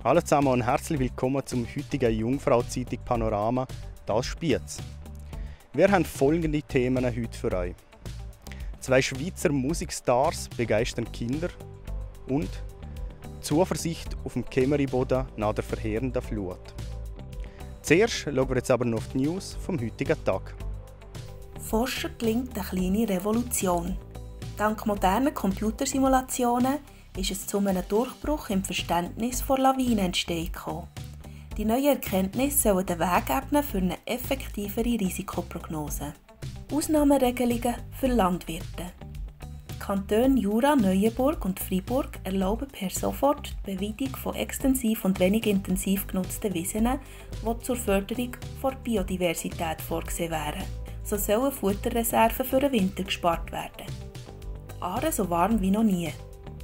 Hallo zusammen und herzlich willkommen zum heutigen Jungfrau-Zeitung Panorama, das Spiez. Wir haben folgende Themen heute für euch. 2 Schweizer Musikstars begeistern Kinder und Zuversicht auf dem Kämmerboden nach der verheerenden Flut. Zuerst schauen wir jetzt aber noch auf die News vom heutigen Tag. Forschern gelingt eine kleine Revolution. Dank moderner Computersimulationen ist es zu einem Durchbruch im Verständnis der Lawinenentstehung gekommen. Die neuen Erkenntnisse sollen den Weg ebnen für eine effektivere Risikoprognose. Ausnahmeregelungen für Landwirte. Die Kantone Jura, Neuenburg und Freiburg erlauben per sofort die Beweidung von extensiv und wenig intensiv genutzten Wiesen, die zur Förderung der Biodiversität vorgesehen wären. So sollen Futterreserven für den Winter gespart werden. Die Aare so warm wie noch nie.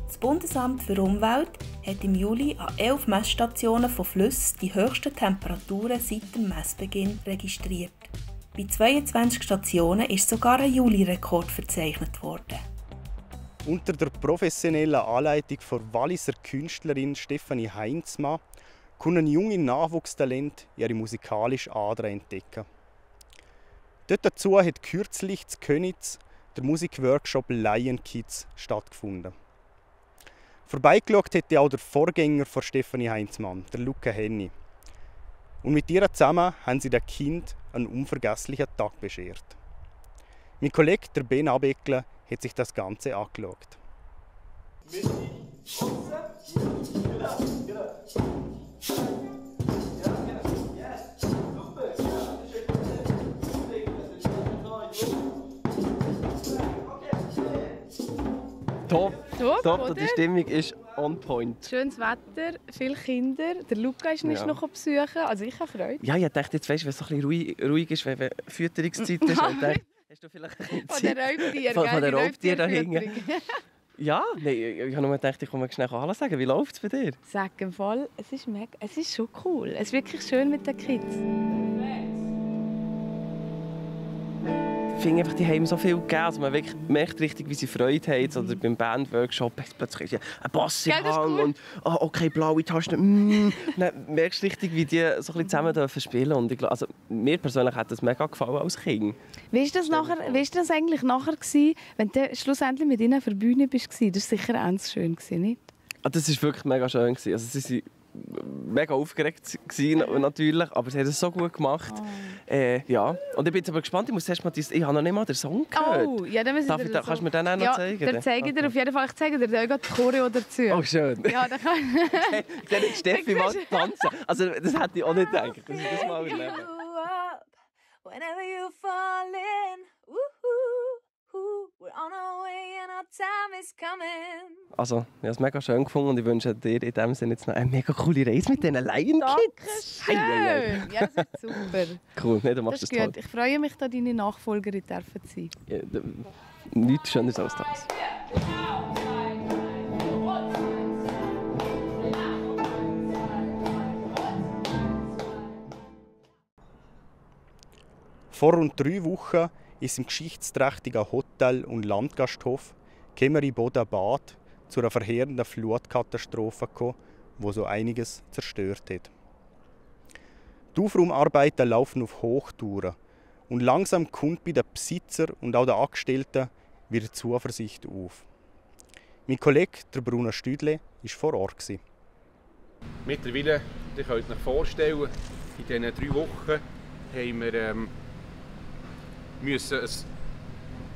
Das Bundesamt für Umwelt hat im Juli an 11 Messstationen von Flüssen die höchsten Temperaturen seit dem Messbeginn registriert. Bei 22 Stationen ist sogar ein Juli-Rekord verzeichnet worden. Unter der professionellen Anleitung von Walliser Künstlerin Stefanie Heinzmann können junge Nachwuchstalente ihre musikalische Ader entdecken. Dort dazu hat kürzlich in Köniz der Musikworkshop Lion Kids stattgefunden. Vorbeigeschaut hätte auch der Vorgänger von Stefanie Heinzmann, der Luca Henny. Und mit ihr zusammen haben sie dem Kind einen unvergesslichen Tag beschert. Mein Kollege, der Ben Abeckler, hat sich das Ganze angeschaut. Top, die Stimmung ist on point. Schönes Wetter, viele Kinder. Der Luca ist nicht noch besuchen, also ich habe Freude. Ja, ich dachte jetzt, weißt, wenn es so ein bisschen ruhig ist, wenn Fütterungszeit ist, hast du vielleicht von den Raubtieren, von den Raubtieren da hinten. Ja, nein, ich habe nur gedacht, ich komme schnell Hallo sagen. Wie läuft es bei dir? Sag im Fall, es ist schon cool. Es ist wirklich schön mit den Kids. Ich finde einfach, die haben so viel gegeben. Also man merkt richtig, wie sie Freude haben. Oder beim Bandworkshop plötzlich ist ein Bass im Hang und okay, blaue Tasten. Dann merkst du richtig, wie die so ein bisschen zusammen spielen dürfen. Und ich glaube, also, mir persönlich hat das mega gefallen als Kind. Wie war das eigentlich nachher gewesen, wenn du schlussendlich mit ihnen auf der Bühne bist? Das war sicher ganz schön, nicht? Das war wirklich mega schön. Also, sie waren mega aufgeregt natürlich, aber sie haben es so gut gemacht. Ja. Und ich bin jetzt aber gespannt, ich muss erst mal ich habe noch nicht mal den Song gehört. Oh, ja, dann kannst du mir den auch noch zeigen? Ja, zeige ich dir auf jeden Fall. Ich zeige dir die Choreo dazu. Oh, schön. Ja, dann kann ich Steffi mal tanzen. Also, das hätte ich auch nicht gedacht, dass ich das mal erlebe. Whenever you fall in, we're on our way and our time is coming. Also, ich habe es mega schön gefunden und ich wünsche dir in diesem Sinne jetzt noch eine mega coole Reise mit diesen Lion Kids. Dankeschön! Ja, das ist super. Cool, nee, du machst das das toll. Ich freue mich, da deine Nachfolgerin zu sein. Ja, nichts Schöneres als das. Vor rund 3 Wochen ist im geschichtsträchtigen Hotel- und Landgasthof Kämmerboden-Bad zu einer verheerenden Flutkatastrophe gekommen, die so einiges zerstört hat. Die Aufraumarbeiten laufen auf Hochtouren und langsam kommt bei den Besitzern und auch den Angestellten wieder Zuversicht auf. Mein Kollege, der Bruno Stüdle, war vor Ort. Mittlerweile, ihr könnt euch vorstellen, in diesen 3 Wochen haben wir müssen ein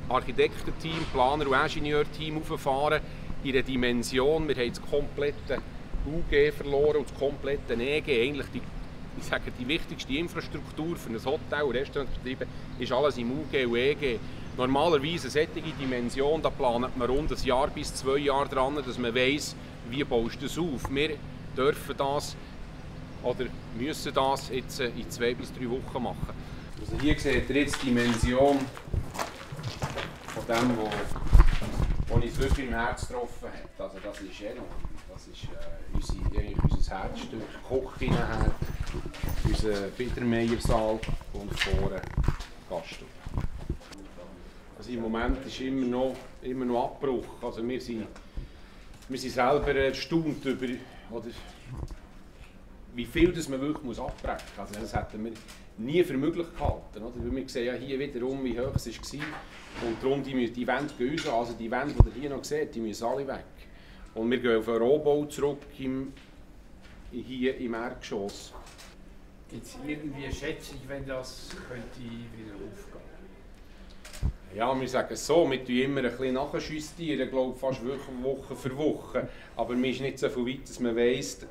Architektenteam, Planer- und Ingenieurteam auffahren in einer Dimension. Wir haben das komplette UG verloren und das komplette EG. Eigentlich die wichtigste Infrastruktur für ein Hotel- und Restaurantbetrieb ist alles im UG und EG. Normalerweise eine solche Dimension, da plant man rund ein Jahr bis 2 Jahre dran, dass man weiss, wie baust du das auf. Wir dürfen das oder müssen das jetzt in 2 bis 3 Wochen machen. Also hier seht ihr jetzt die Dimension von dem, was uns wirklich im Herz getroffen hat. Also das ist enorm. Das ist unser Herzstück. Kochküche, unser Biedermeiersaal und vorne Gaststube. Also im Moment ist immer noch Abbruch. Also wir sind selber erstaunt über, oder wie viel das man wirklich abbrechen muss. Also das hätten wir nie für möglich gehalten. Oder? Weil wir sehen ja hier wiederum, wie hoch es war. Und darum, die Wände gehen uns an. Also die Wände, die ihr hier noch seht, die müssen alle weg. Und wir gehen auf einen Rohbau zurück hier im Erdgeschoss. Gibt es irgendwie eine Schätzung, wenn das könnte wieder aufgehen? Ja, wir sagen es so, wir tun immer ein bisschen nachjustieren, glaube fast Woche für Woche. Aber man ist nicht so viel weit, dass man weiss,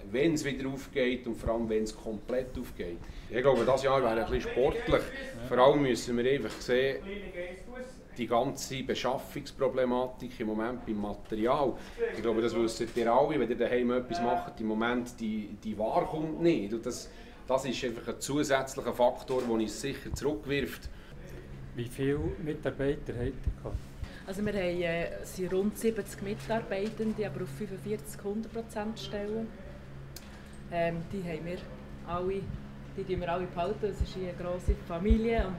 wenn es wieder aufgeht und vor allem, wenn es komplett aufgeht. Ich glaube, dieses Jahr wäre ein bisschen sportlich. Vor allem müssen wir einfach sehen, die ganze Beschaffungsproblematik im Moment beim Material. Ich glaube, das wisst ihr alle, wenn ihr daheim etwas macht, im Moment die Ware kommt nicht. Und das ist einfach ein zusätzlicher Faktor, der uns sicher zurückwirft. Wie viele Mitarbeiter habt ihr gehabt? Also wir sind rund 70 Mitarbeitende, aber auf 45-100% Stellen. Die haben wir alle, die wir alle behalten. Das ist eine grosse Familie und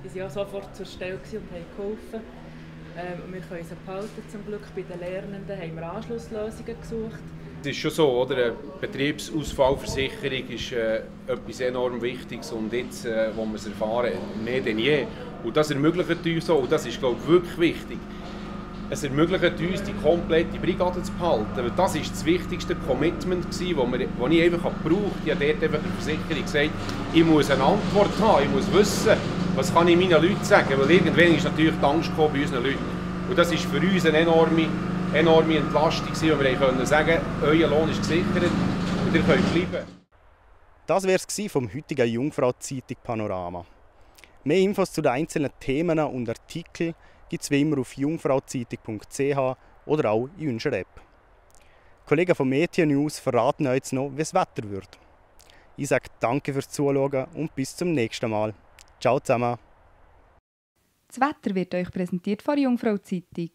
die waren auch sofort zur Stelle und haben geholfen. Und wir können sie behalten zum Glück. Bei den Lernenden haben wir Anschlusslösungen gesucht. Es ist schon so, oder? Eine Betriebsausfallversicherung ist etwas enorm Wichtiges und jetzt, wo wir es erfahren, mehr denn je. Und das ermöglicht uns auch, und das ist, glaube ich, wirklich wichtig, es ermöglicht uns, die komplette Brigade zu behalten. Das war das wichtigste Commitment, das ich einfach gebraucht habe. Ich habe dort einfach der Versicherung gesagt, ich muss eine Antwort haben, ich muss wissen, was kann ich meinen Leuten sagen. Weil irgendwann ist natürlich die Angst gekommen bei unseren Leuten. Und das war für uns eine enorme Entlastung, wo wir können sagen, euer Lohn ist gesichert und ihr könnt bleiben. Das wäre es vom heutigen Jungfrau-Zeitung Panorama. Mehr Infos zu den einzelnen Themen und Artikeln gibt es wie immer auf jungfrauzeitung.ch oder auch in unserer App. Die Kollegen von Meteor News verraten euch jetzt noch, wie das Wetter wird. Ich sage danke fürs Zuschauen und bis zum nächsten Mal. Ciao zusammen. Das Wetter wird euch präsentiert von Jungfrau Zeitung.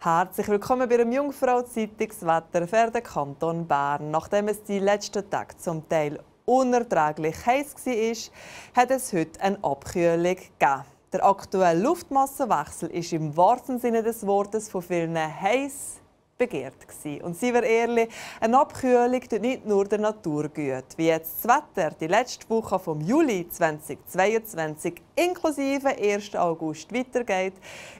Herzlich willkommen bei der Jungfrau Zeitungswetter für den Kanton Bern. Nachdem es die letzten Tage zum Teil unerträglich heiß war, hat es heute eine Abkühlung gegeben. Der aktuelle Luftmassenwechsel ist im wahrsten Sinne des Wortes von vielen heiß begehrt gewesen. Und seien wir ehrlich, eine Abkühlung tut nicht nur der Natur gut. Wie jetzt das Wetter die letzte Woche vom Juli 2022 inklusive 1. August weitergeht,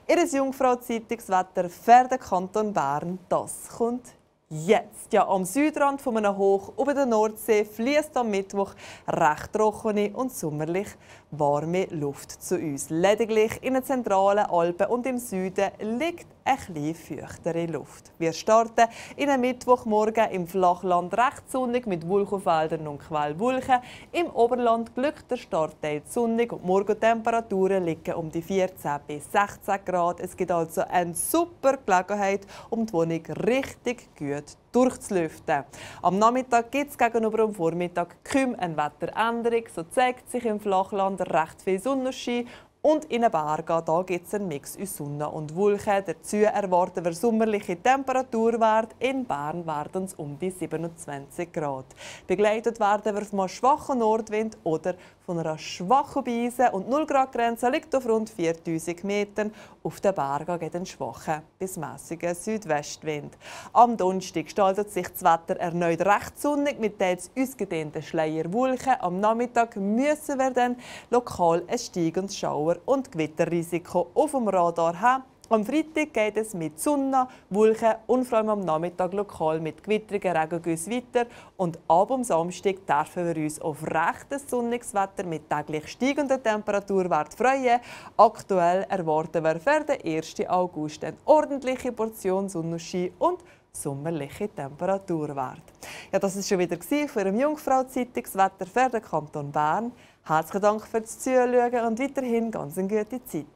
Ihr Jungfrau-Zeitungswetter für den Kanton Bern, das kommt jetzt. Ja, am Südrand von einem Hoch über der Nordsee fließt am Mittwoch recht trockene und sommerlich warme Luft zu uns. Lediglich in den zentralen Alpen und im Süden liegt eine etwas feuchtere Luft. Wir starten in den Mittwochmorgen im Flachland recht sonnig mit Wolkenfeldern und Quellwolken. Im Oberland glückt der Startteil sonnig und die Morgentemperaturen liegen um die 14 bis 16 Grad. Es gibt also eine super Gelegenheit, um die Wohnung richtig gut durchzulüften. Am Nachmittag gibt es gegenüber dem Vormittag kaum eine Wetteränderung. So zeigt sich im Flachland recht viel Sonnenschein. Und in den Bergen gibt es einen Mix aus Sonne und Wolken. Dazu erwarten wir sommerliche Temperaturwerte. In Bern werden es um die 27 Grad. Begleitet werden wir von einem schwachen Nordwind oder von einer schwachen Brise. Und die 0-Grad-Grenze liegt auf rund 4000 Metern. Auf den Bergen geht ein schwacher bis mäßiger Südwestwind. Am Donnerstag gestaltet sich das Wetter erneut recht sonnig mit teils ausgedehnten Schleierwolken. Am Nachmittag müssen wir dann lokal ein steigendes Schauer- und Gewitterrisiko auf dem Radar haben. Am Freitag geht es mit Sonne, Wolken und vor allem am Nachmittag lokal mit gewittrigen Regengüssen weiter. Und ab am Samstag dürfen wir uns auf rechtes sonniges Wetter mit täglich steigenden Temperaturwerten freuen. Aktuell erwarten wir für den 1. August eine ordentliche Portion Sonnenschein und sommerliche Temperaturwerte. Ja, das war schon wieder für den Jungfrau-Zeitungswetter für den Kanton Bern. Herzlichen Dank fürs Zuschauen und weiterhin ganz eine gute Zeit.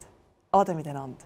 Ade miteinander.